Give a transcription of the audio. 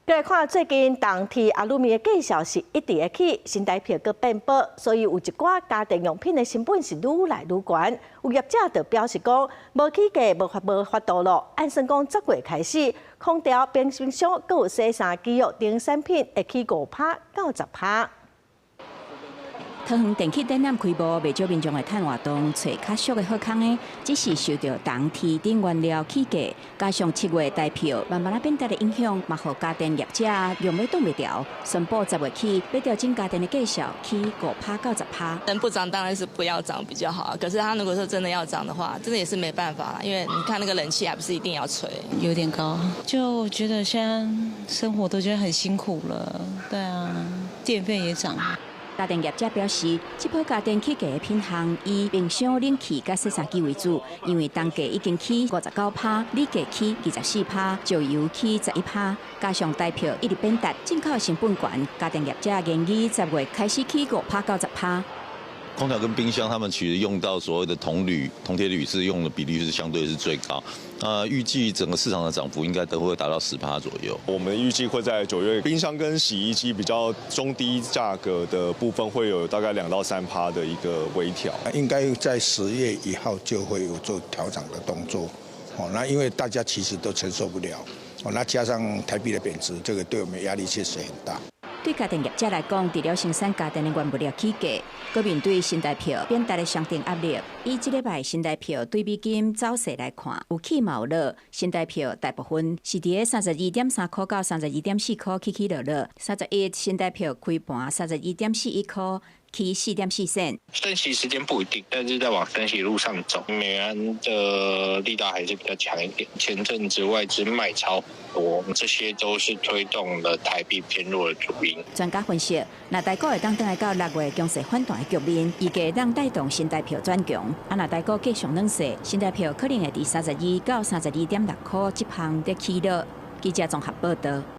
來看最近銅鐵阿魯米的價數是一直會起，新台票閣變薄，所以有一寡家電用品的成本是愈來愈懸。有業者就表示講，無起價無法度囉。按算講十月開始，空調、冰箱、閣有洗衫機等產品會起5趴到10趴。桃園電器展覽開幕，袂少民眾會趁活動揣較俗的好康的，只是受著銅鐵等原料起價，加上7月台票慢慢仔變值的影響，嘛予家電業者用欲擋袂牢，宣布十月起欲調整家電的價數，起5趴到10趴。能不漲當然是不要漲比較好，可是他如果說真的要漲的話，真的也是沒辦法，因為你看那個冷氣還不是一定要吹。有點高，就覺得現在生活都覺得很辛苦了，對啊，電費也漲。家電業者表示，這波家電起價的品項以冰箱、冷氣佮洗衫機為主，因為銅價已經起59趴，鋰價起24趴，石油起11趴，加上台票一直貶值，進口成本懸，家電業者建議十月開始起5趴到10趴。空調跟冰箱，他們其實用到所謂的銅鋁、銅鐵鋁是用的比例是相對是最高。預計整個市場的漲幅應該都會達到10趴左右。我們預計會在9月，冰箱跟洗衣機比較中低價格的部分會有大概2到3趴的一個微調。應該在10月1號就會有做調漲的動作。哦，那因為大家其實都承受不了。哦，那加上台幣的貶值，這個對我們壓力確實很大。對家電業者來講，除了生產家電的原物料起價，閣面對新台票貶值的雙重壓力。以這禮拜新台票對美金走勢來看，有起嘛有落。新台票大部分是佇咧32.3箍到32.4箍起起落落。31新台票開盤32.41箍，起4.4仙。升息時間不一定，但是在往升息路上走，美元的力道還是比較強一點。前陣子外資賣超多，這些都是推動了台幣偏弱的主因。專家分析，若台股會當轉來到6月強勢反彈的局面，預計當帶動新台票轉強。啊，若台股繼續軟勢，新台票可能會佇32到32.6箍這旁佇起落。記者綜合報道。